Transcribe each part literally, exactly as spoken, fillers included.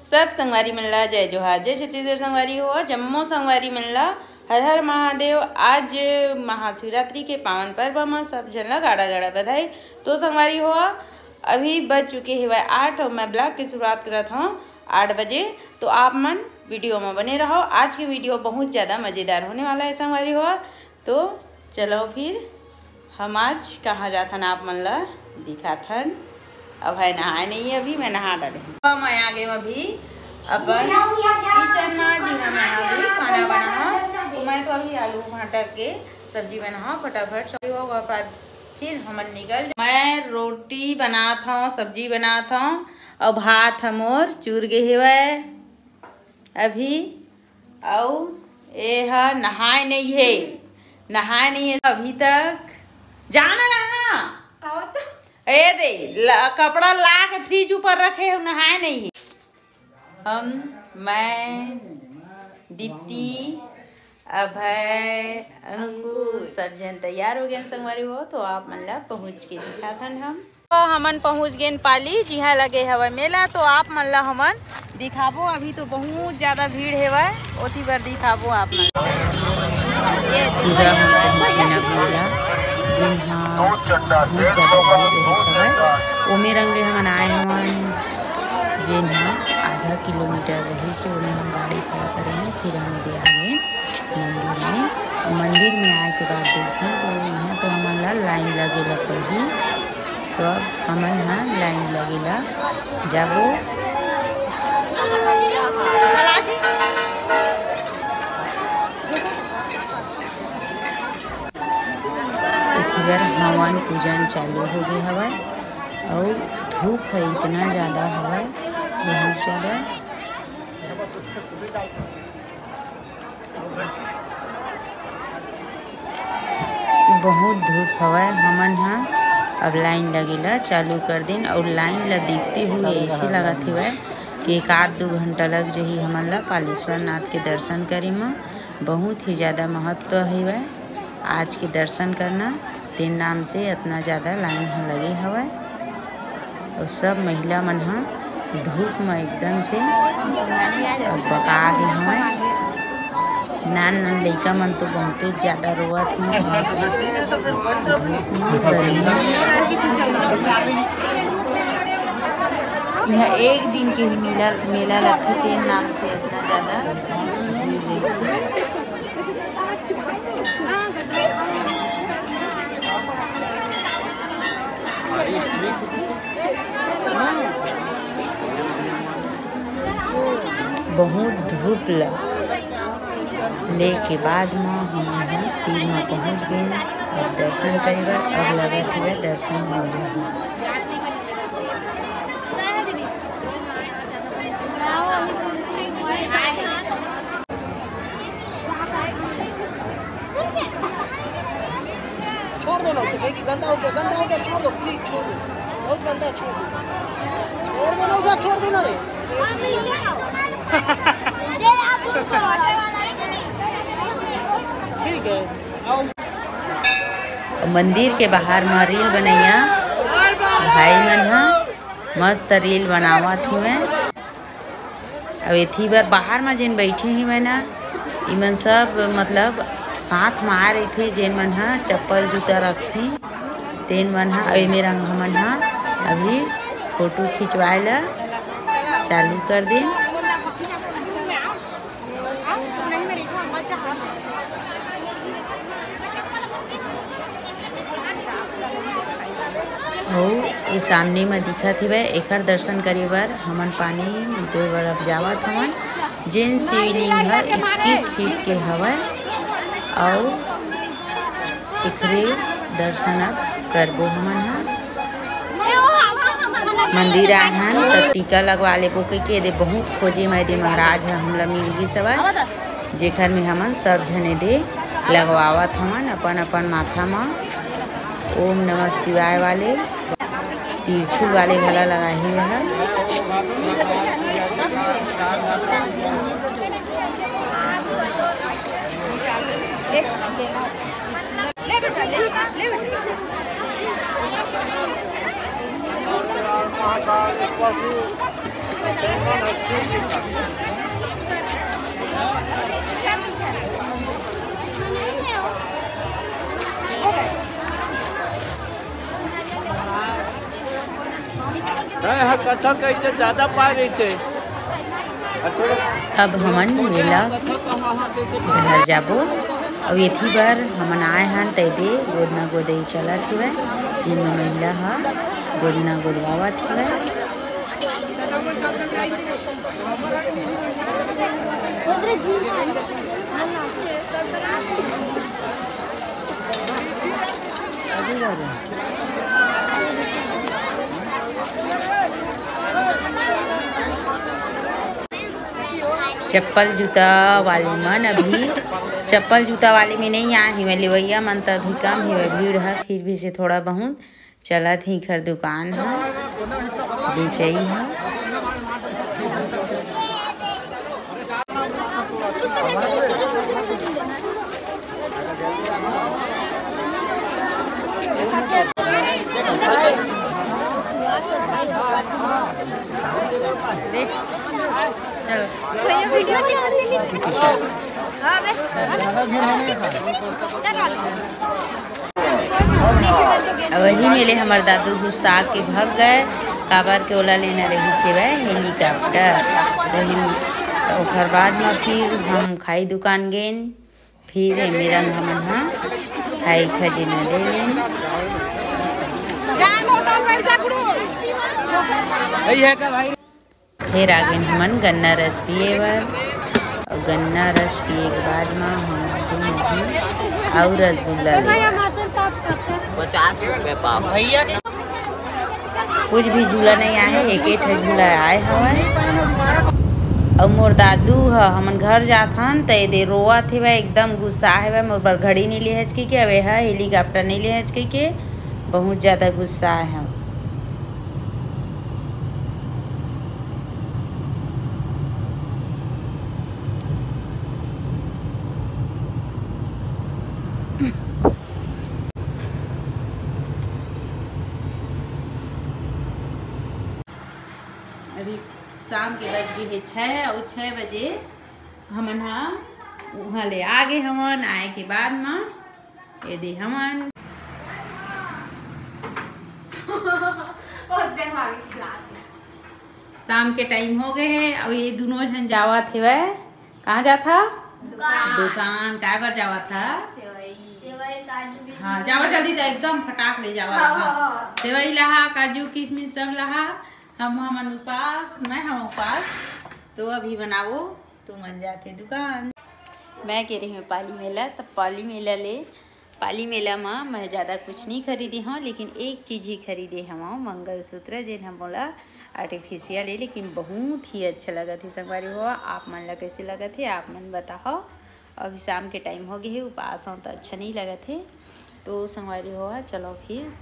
सब संगवारी मन ला जय जोहार, जय छत्तीसगढ़ संगवारी हो। जम्मो संगवारी मन ला हर हर महादेव। आज महाशिवरात्रि के पावन पर्व म सब झन ला गाड़ा गाड़ा बधाई। तो संगवारी हो, अभी बज चुके हेवय आठ और मैं vlog के शुरुआत करत हूँ आठ बजे। तो आप मन video म बने रहो। आज के video बहुत ज़्यादा मज़ेदार होने वाला है संगवारी हो। तो चलो फिर हम आज कहाँ जाथन, आप मन ला दिखाथन। अभय नहाए नहीं है, अभी मैं नहा डाले हूँ। तो मैं आ गई हूँ अभी अपन kitchen में, जिहाँ मैं अभी खाना बना हूँ। तो मैं तो अभी आलू भाटा के सब्जी बना हूँ फटाफट। सब्जी होगा, पर फिर हमन निकल जा-, मैं रोटी बनात हूँ, सब्जी बनात हूँ, और भात हमोर चूर गे हेवय अभी। अउ ए ह नहाए नहीं है, नहाए नहीं है अभी तक। जाना नहा। ए दे, ल-, कपड़ा ला के fridge ऊपर रखे हो, नहाए नहीं है। हम, मैं, दीप्ति, अभय, अंकुश, सब झन तैयार हो गए संगवारी हो। तो आप मन ला पहुँच के दिखाथन हम। तो हमन पहुँच गेन पाली, जिहाँ लगे हवय मेला। तो आप मन ला हमन दिखाबो, अभी तो बहुत ज्यादा भीड़ हेवय, ओती बर दिखाबो आप मन। पूजा हम पहुँच गेन अब मेला, जेन ह बहुत ज्यादा भीड़ रहिस हवय। ओमे रंग ले हमन आए हवन, जेन ह आधा किलोमीटर रहिस हे, ओमे हम गाड़ी खड़ा करे हन, फिर हम एदे आ गेन मंदिर में। मंदिर में आए के बाद देखथन तो इहाँ तो हमन ला लाइन लगे ला पड़ही। तो अब हमन ह लाइन लगे ला जाबो। एती बर हवन पूजन चालू हो गे हवय, अउ धूप ह इतना ज्यादा हवय, बहुत ज्यादा। बहुत धूप हवय। हमन ह अब लाइन लगे ला चालू कर दिन, अउ लाइन ला देखते हुए ऐसे लगत हवय कि एक आध दू घंटा लग जही हमन ला पालेश्वर नाथ के दर्शन करे म। बहुत ही ज्यादा महत्व हवय आज के दर्शन करना, तेन नाम से इतना ज्यादा लाइन ह लगे हवय। अउ सब महिला मन ह धूप म एकदम से अकबका गे हवय। नान नान लइका मन तो बहुते ज्यादा रोवत हे, धूप म, गर्मी म। इहाँ एक दिन के ही मेला, मेला लगथे, तेन नाम से इतना ज्यादा भीड़ रहिथे। बहुत धूप ल लेके बाद म हमन ह तीर म पहुँच गेन। अब दर्शन करे बर अब लगत हवय दर्शन हो जाही। छोड़ दो ना, तो भाई कि गंदा हो गया, गंदा हो गया, छोड़ दो, प्लीज छोड़ दो, बहुत गंदा है, छोड़ दो, छोड़ दो ना, उधर छोड़ दो ना रे। ठीक है, आओ। मंदिर के बाहर म रील बनैया भाई मन ह मस्त रील बनावत हवय। अब एथी बर बाहर म जेन बइठे हवय ना, इमन सब मतलब साथ म आए रहिथे, जेन मन ह चप्पल जूता रखथे, तेन मन ह। अउ एमे रंग हमन ह अभी फोटो खिंचवाए ल चालू कर देन। अउ ए सामने म दिखत हेवय, एखर दर्शन करे बर हमन पानी मुतोय बर अब जावत हवन, जेन शिवलिंग ह इक्कीस फीट के हवय। अउ एखरे दर्शन अब करबो हमन ह। मंदिर आए हन त टीका लगवा लेबो कहिके, एदे बहुत खोजे म एदे महाराज ह हमला मिल गिस हवय, जेखर में हमन सब झन एदे लगवावत हवन अपन अपन माथा म। ओम नमः शिवाय वाले, त्रिशूल वाले घला लगाही ह। कथा कहिथे, ज्यादा पा रहिथे। अब हमन मेला डहर जाबो। अउ एथी बर हमन आए हन, तैदे गोदना गोदई चलत हवय, जेन महिला ह गोदना गोदवावत हवय। चप्पल जूता वाले मन अभी, चप्पल जूता वाले में नहीं आए हिवय, लेवइया मन त अभी कम हिवय, भीड़ ह फिर भी से थोड़ा बहुत चलत हे एखर दुकान ह, बेचई ह। वही मेले हमर दादू गुस्सा के भग गए, काबर के ओला लेना रहिस हेवय helicopter। वही, ओकर बाद म फिर हम खाई दुकान गेन, फिर एमे रंग हमन ह खाई खजेना ले लेन। फेर आ गेन हमन गन्ना रस पिए बर, अउ गन्ना रस पिए के बाद म हम दुनों झन अउ रसगुल्ला ले। पचास रुपए पाव। कुछ भी झूला नहीं आए हे, एक एक ठो झूला आए हवय। अउ मोर दादू ह, हमन घर जात हन त एदे रोवत हेवय, एकदम गुस्सा हेवय, मोर बर घड़ी नहीं लेहच कहिके, अब एहा helicopter नहीं लेहच कहिके, बहुत ज्यादा गुस्सा हे। अभी शाम के बज गे हे छः, अउ छः बजे हमन ह उहाँ ले आ गे हवन। आए के बाद म एदे हमन शाम के टाइम हो गए हे, अउ ये दुनों झन जावत हेवय। कहाँ जात हा? दुकान। दुकान। काय बर जावत हा? सेवई। सेवई, काजू, किशमिश। हाँ, जावा जल्दी, तो एकदम फटाक ले जावा। हाँ, हाँ, हाँ। सेवई लहा, काजू, किशमिश सब लहा। हम, हमन उपास, मैं हम उपास। तो अभी बनावो, तो मन जाथे दुकान। मैं गे रही हूँ पाली मेला, तब पाली मेला ले पाली मेला म मैं ज़्यादा कुछ नहीं खरीदे हव, लेकिन एक चीज़ ही खरीदे हव, मंगलसूत्र, जेन ह मोला artificial हे, लेकिन बहुत ही अच्छा लगत हे। संगवारी हो, आप मन ला कैसे लगत हे, आप मन बताओ। अभी शाम के टाइम हो गए हे, उपास हो तो अच्छा नहीं लगत हे। तो संगवारी हो, चलो फिर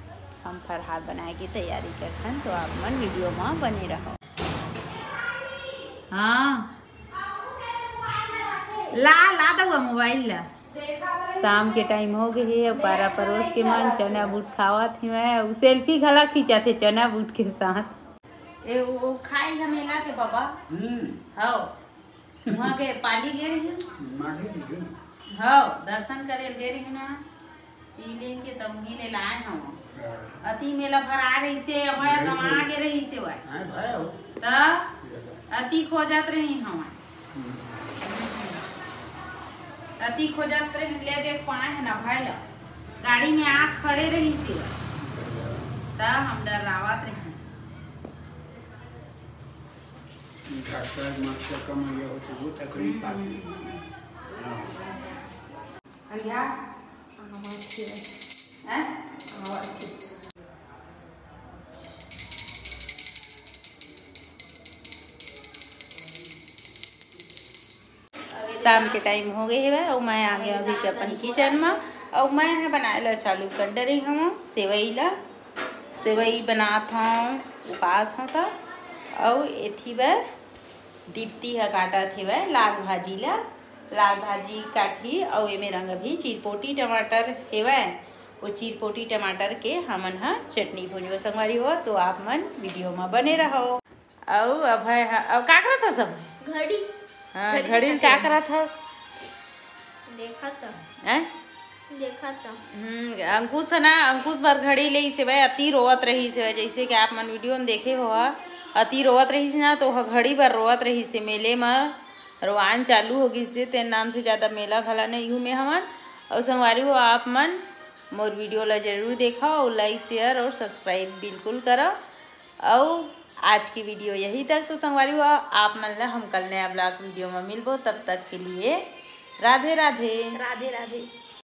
हम फरहार बनाए के तैयारी करथन, तो आप मन video म बने रहो। हाँ, ला, ला दउआ मोबाइल ला। शाम के टाइम हो गए हे, अउ पारा परोस के मन चना बूट खावत हे। मैं उ selfie घला खींचत हे चना बूट के साथ। ए, वो खाई ह मेला के बाबा। हम्म। हव। वहाँ के पाली गे रही। माघी बिजू। हव, दर्शन करे गे रही ना। शिवलिंग के तब उही ले लाए हव। हाँ। अति मेला भरा रहिसे, अभय गमा गे रहिसे वय। हाँ, भाई हो। त अति खोजत रही हव। हम्म। अति खोजत रही, ले देख पाए हे ना भाई ला। गाड़ी में आ खड़े रहिसे वय। त हम डरावत रही। डॉक्टर मास्टर कमैया हो तो वो तकलीफ आती। हाँ। अरे यार, आवाज के। हैं? आवाज के। शाम के टाइम हो गए हेवय, अउ मैं आ गया अभी के अपन kitchen म, अउ मैं ह बनाए ला चालू कर डरे हव सेवई ला। सेवई बनात हव, उपास हव त। अउ एथी बर दीप्ति ह काटत हेवय लाल भाजी ला। लाल भाजी काटही अउ एमे रंगही चिरपोटी टमाटर हेवय। ओ चिरपोटी टमाटर के हमन ह चटनी भूंजबो संगवारी हो, तो आप मन video म बने रहो। अउ अभय ह, अउ का करत हस अभय? घड़ी। हाँ, घड़ी में का करत हस? देखा तो। हैं? देखा तो। हम्म, अंकुश है ना, अंकुश बर घड़ी लेइस हे भाई, अति रोवत रहिस हे भाई। जैसे कि आप मन वीडियो में देखे हो, अति रोवत रहिस ना, तो ओह घड़ी बर रोवत रहिस हे। मेले में रोवान चालू हो गिस हे, तेन नाम से ज्यादा मेला घला नहीं हूँ मैं हमन। और संगवारी हो, आप मन मोर वीडियो ला जरूर देखो और लाइक, शेयर और सब्सक्राइब बिल्कुल करो। और आज की वीडियो यही तक। तो संगवारी हो, आप मन ला हम कल नया ब्लॉग वीडियो में मिलबो। तब तक के लिए राधे राधे। राधे राधे।